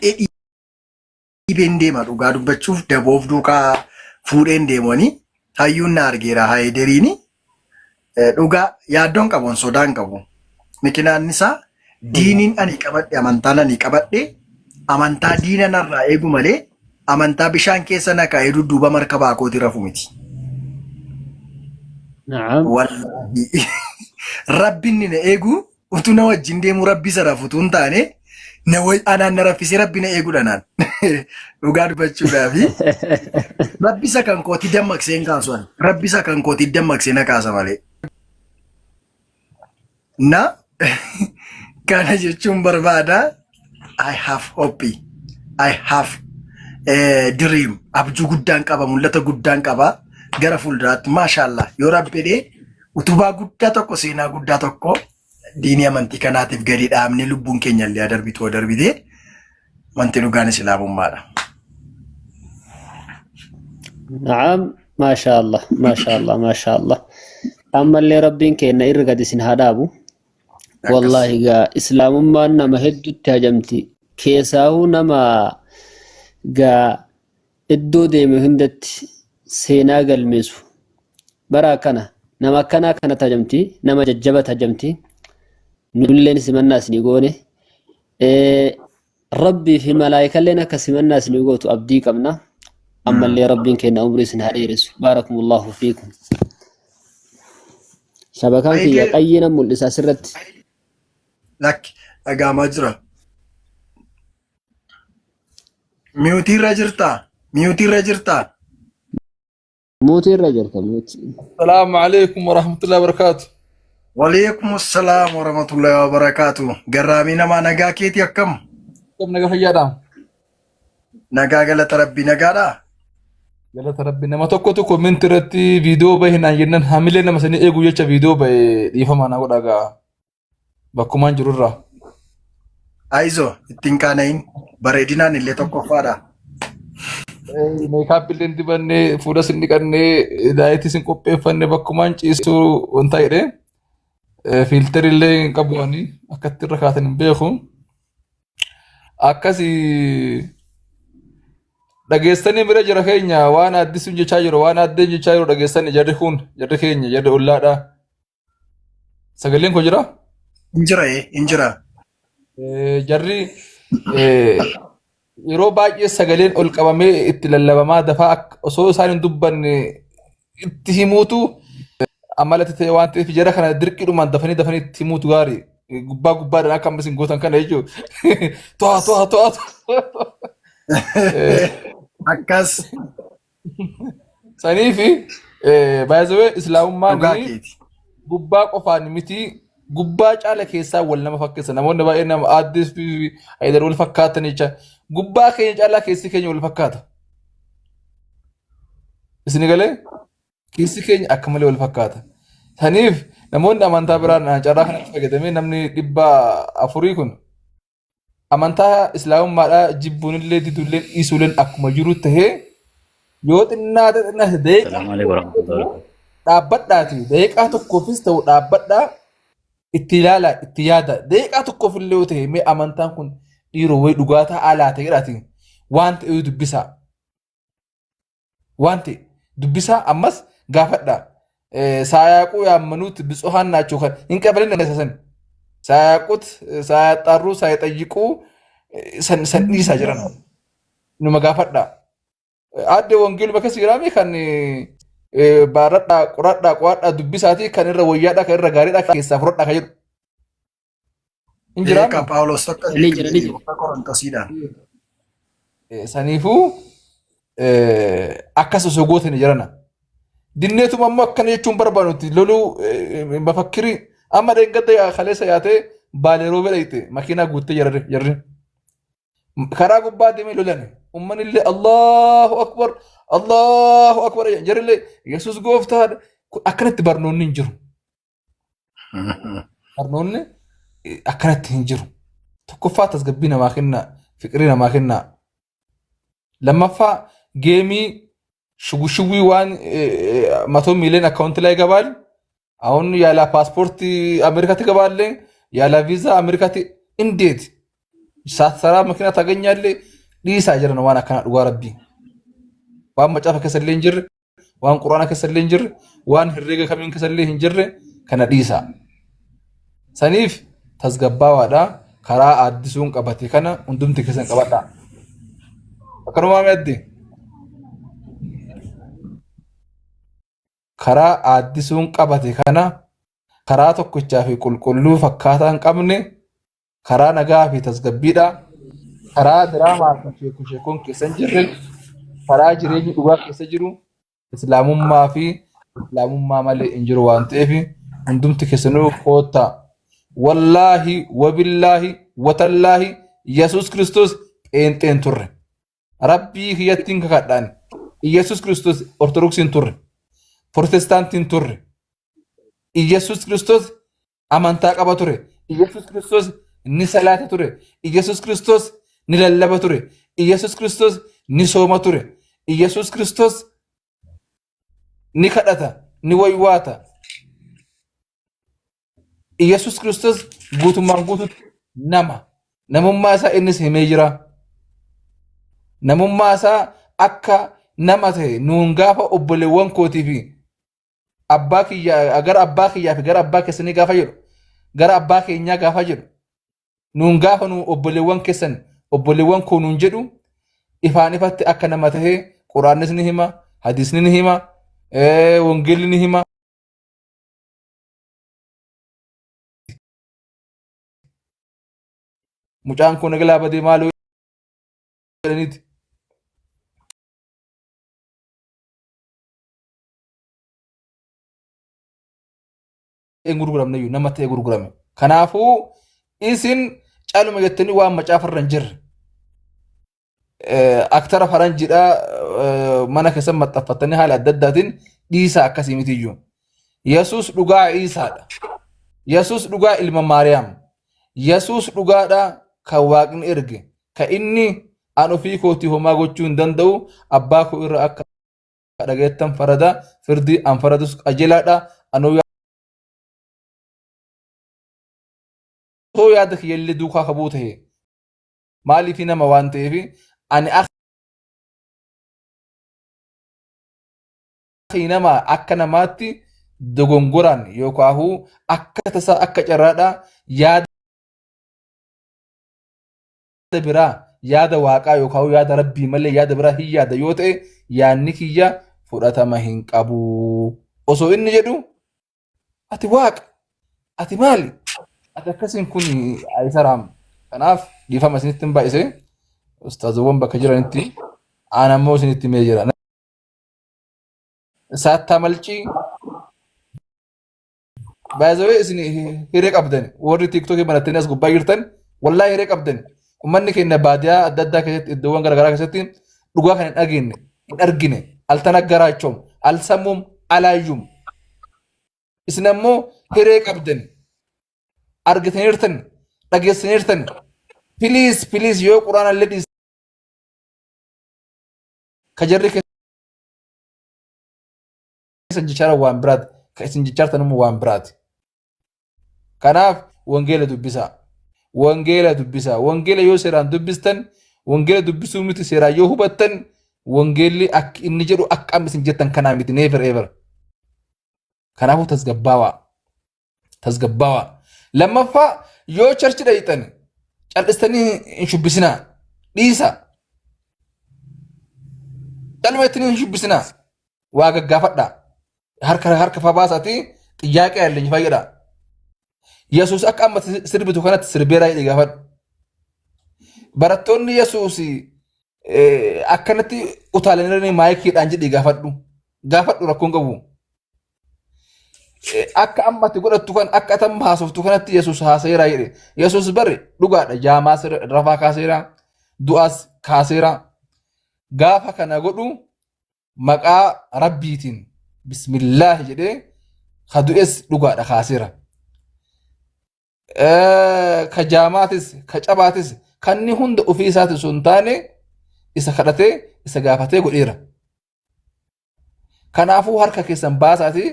Dhiibeen deema dhugaa dubbachuuf daboof duukaa fuudheen deemanii hayyuun na argeera haayideriini dhugaa yaaddoon qabu sodaan qabu. Mikinaan isaa diiniin ani qabadhe amantaan ani qabadhe amantaa diina narraa eegu malee amantaa bishaan keessa na kaa'ee dudduuba markabaa kooti rafu miti. Na'am. Wallaahi rabbinni na eegu utuu na wajjin deemuu rabbi isa rafu utuu hin taane na anaan na raffisee rabbi na eegudha naan. Dhugaa dubbachuudhaafi rabbi isa kan kootii dammaqsee hin kaasu ani. Rabbi isa kan kootii dammaqsee na kaasa malee. Na kana jechuun barbaada. I have hope. I have dream. Abjuu guddaan qaba, mul'ata guddaan qaba. Gara fuulduraatti maashaallah yoo rabbi jedhee utubaa guddaa tokko seenaa guddaa tokko diinii amantii kanaatiif gadi dhaabnee lubbuun keenya illee darbitu yoo darbite wanti dhugaan islaamummaadha. Na'am, maashaallah, maashaallah, maashaallah. Ammallee Rabbiin keenya irra gadi isin haa dhaabu. Akkas. Wallaahi gaa islaamummaan nama hedduutti hajamti. Keessaahuu nama gaa iddoo deeme hundatti seenaa galmeessu. Bara akkana nama akkanaa kana tajamti nama jajjaba tajamti. Nulleen simannaa isinii goone. Rabbii fi malaayikalleen akka simannaa isinii gootu abdii qabna. Ammallee Rabbiin keenya umrii isin haa dheeressu. Baarakumullahu fiikum. Shabakaan kiyya qayyii nan mul'isa asirratti. Lakki dhagaamaa jira. Miyuutii irra jirtaa? Miyuutii irra jirtaa? Muutii irra jirta muutii. Salaamu alaikum warahmatullahi wabarakatuh. Waleekum salaam warahmatullahi wabarakaatu. Garraamii namaa nagaa keetii akkam? Akkam naga fayyaadha? Nagaa galata rabbii nagaadhaa? Galata rabbi nama tokkotu comment irratti viidiyoo bahe naan jennan hamilee nama sanii eeguu jecha viidiyoo bahe dhiifama naa godhaa gaa. Bakkumaan jirurraa. Ayizo ittiin qaana'in bareedinaan illee tokkoffaadha. Meekaappii illee hin dibannee fuulas hin dhiqannee daayitis hin qopheeffanne bakkumaan ciisu wanta jedhee fiiltarii illee hin qabu ani akkatti irra kaatan hin beeku. Akkasi dhageessanii bira jira keenya waan addisuun jechaa jiru waan addeen jechaa jiru dhageessanii jarri kun jarri keenya jarri ollaadha. Sagaleen koo jira? Hin jira ee hin jira. Jarri yeroo baay'ee sagaleen ol qabamee itti lallabamaa dafaa akka osoo isaan hin dubbanne itti himuutu amalatti ta'e waan ta'eef jara kana dirqiidhumaan dafanii dafanii itti himuutu gaarii. Gubbaa gubbaadhaan akka amma isin gootan kana jechuudha. To'a to'a to'a. Akkas. Saniifi baay'ee islaamummaan Dhugaa keeti. gubbaa qofaan miti gubbaa caala keessaa wal nama fakkeessa namoonni baay'een nama aaddee fi haydar wal fakkaatan jecha gubbaa keenya caalaa keessi keenya wal fakkaata. Isin galee keessi keenya akka malee wal fakkaata. Saniif namoonni amantaa biraan carraa kanatti fayyadamee namni 400 kun Amantaa islaamummaadhaa jibbuunillee diduullee dhiisuulleen akkuma jiru tahee yoo xinnaate xinnaate daqiiqaa Salaamu alaikum warahmatullahi wabarakatuh. dhaabbadhaati daqiiqaa tokkoofis ta'u dhaabbadhaa itti ilaalaa itti yaada daqiiqaa tokkoof illee yoo ta'e mee amantaan kun dhiiroo wayi dhugaa ta'aa laata jedhaati waan ta'e dubbisaa. waan ta'e dubbisaa ammas gaafadha. Saayaaquu yaammanuut bitsuhaan naachoo kan hin qabalin isa san. Saayaaqut saayaxxaarruu saayaxayyiquu san san dhiisaa jiran. Numa gaafadha. Aadde wangeeluma keessa jiraame kan baradhaa qoradhaa qo'adhaa dubbisaatii kan irra wayyaadhaa kan irra gaariidhaa keessaa fudhadhaa kan jedhu. Hin Eeqa jiraame. Phaawulos tokko Ni jira ni jira. warra Qorontosiidhaan. Saniifuu akkas osoo gootani jirana. Dinneetuma ammoo akkana jechuun barbaadutti loluu mafakkirii amma dheengadda kaleessa yaatee baalee roobee dhayxe makiinaa guuttee jarri jarri. Karaa gubbaa deemee lolani. Uummanni illee Allahu Akbar Allahu Akbar jarri illee Yesuus gooftaadha. Akkanatti barnoonni hin jiru. Barnoonni akkanatti hin jiru. Tokkoffaa tasgabbii namaa kennaa, fiqirii namaa kennaa. Lammaffaa geemii shugushuwwii waan matoo miileen akkaawunti ላይ ይገባል። አሁን ያለ ፓስፖርት አሜሪካ ትገባለህ፣ ያለ ቪዛ አሜሪካ እንዴት? Saraa makiinaa taaganyaallee dhiisaa jiran waan akkanaa dhugaa rabbii. Waan macaafa keessa illee hin jirre, waan quraana keessa illee hin jirre, waan herreega kamiin keessa illee hin jirre kana dhiisaa. Saniif tasgabbaawaadha. Karaa aaddisuun qabate kana hundumti keessan qabadhaa. Akkanumaa mi'adde. Karaa aaddisuun qabate kana karaa tokkichaa fi qulqulluu fakkaataa hin qabne karaa nagaa fi tasgabbiidha. Karaa diraamaa fi sheeku sheekoon keessa hin jirre karaa jireenyi dhugaa keessa jiru islaamummaa fi islaamummaa malee hin jiru waan ta'eef hundumti keessanuu koottaa. Wallaahi wabillaahi watallaahi Yesuus Kiristoos pheenxeen turre. Rabbii kiyyattiin kakadhaan Iyyasuus Kiristoos Ortodoksiin turre. Protestaantiin turre. Iyyasuus Kiristoos amantaa qaba ture. Iyyasuus Kiristoos ni salaata ture. Iyyasuus Kiristoos ni lallaba ture. Iyyasuus Kiristoos ni sooma ture. Iyyasuus Kiristoos ni kadhata, ni waywaata. Iyyasuus Kiristoos guutummaan guututti nama. Namummaa isaa innis himee jira. Namummaa isaa akka nama ta'e nuun gaafa obboleewwan kootii fi abbaa kiyya gara abbaa kiyyaa fi gara abbaa keessanii gaafa jedhu gara abbaa keenyaa gaafa jedhu nuun gaafa nu obboleewwan keessan obboleewwan koo nuun jedhu ifaan ifatti akka nama ta'e quraannis ni hima hadiisni ni hima wangeelli ni hima. Mucaan kun eglaa badee maaloo jedhaniiti. Hin gurguramne iyyuu nama ta'e gurgurame. Kanaafuu isin caluma jettanii waan macaafa irra hin jirre. Aktara faranjiidha mana keessan maxxanfattanii haala adda addaatiin dhiisaa akkasii miti iyyuu. Yesuus dhugaa Iisaadha. Yesuus dhugaa ilma Maariyaam. Yesuus dhugaadha kan Waaqni erge. Kan inni an ofii kootii homaa gochuu hin danda'u abbaa koo irra akka dhageettan farada firdii an faradus qajeelaadha anuu yoo yaada kiyyallee duukaa kabuu ta'e maaliif nama waan ta'eef ani akhi nama akka namaatti dogongoraan yookaahuu akka tasaa akka carraadhaa yaada biraa yaada waaqaa yookaan yaada rabbii malee yaada biraa hin yaada yoo ta'e yaadni kiyya fudhatama hin qabu. Osoo inni jedhu ati waaqa ati maali ati akkasiin kun ayisaraam. Kanaaf dhiifama isinitti hin baay'ise ustaazowwan bakka jiranitti aan ammoo isinitti himee jira. Saattaa malcii Baay'ee isin hiree qabdan warri tiiktookii banattanii as gubbaa jirtan wallaahi hiree qabdan uummanni keenya baadiyaa adda addaa keessatti iddoowwan garaagaraa keessatti dhugaa kan hin dhageenye hin argine altanaggaraachoom alsammuum alaayyuum isin ammoo hiree qabdan argitaniirtan dhageessaniirtan piliis piliis yoo quraana illee dhiis ka jarri keessan jechaara waan biraati ka isin jechaartan immoo waan biraati kanaaf wangeela dubbisaa wangeela dubbisaa wangeela yoo seeraan dubbistan wangeela dubbisuu miti seeraan yoo hubattan wangeelli akka inni jedhu akka amma isin jettan kanaa miti never ever kanaafuu tasgabbaawaa tasgabbaawaa lammaffaa yoo charchi dhayxan cal'istanii hin shubbisinaa dhiisa calma ittiin hin shubbisinaa waa gaggaafadhaa harka harka faa baasaatii xiyyaaqee alleenya fayyadha Yesuus akka amma sirbitu kanatti sirbeeraa jedhee gaafadhu. Barattoonni Yesuus akkanatti utaalanii maayikiidhaan jedhee gaafadhu. Gaafadhu rakkoon qabu. Akka amma ati godhattu kan akka ati amma haasoftu kanatti Yesuus haasayeera jedhe. Yesuus bare dhugaadha jaamaas rafaa kaaseera du'aas kaaseera. Gaafa kana godhu maqaa rabbiitiin bismillaahi jedhee ka du'es dhugaadha kaaseera. Ka jaamaatis ka cabaatis kanni hunda ofii isaati osoo hin taane isa kadhatee isa gaafatee godheera. Kanaafuu harka keessan baasaatii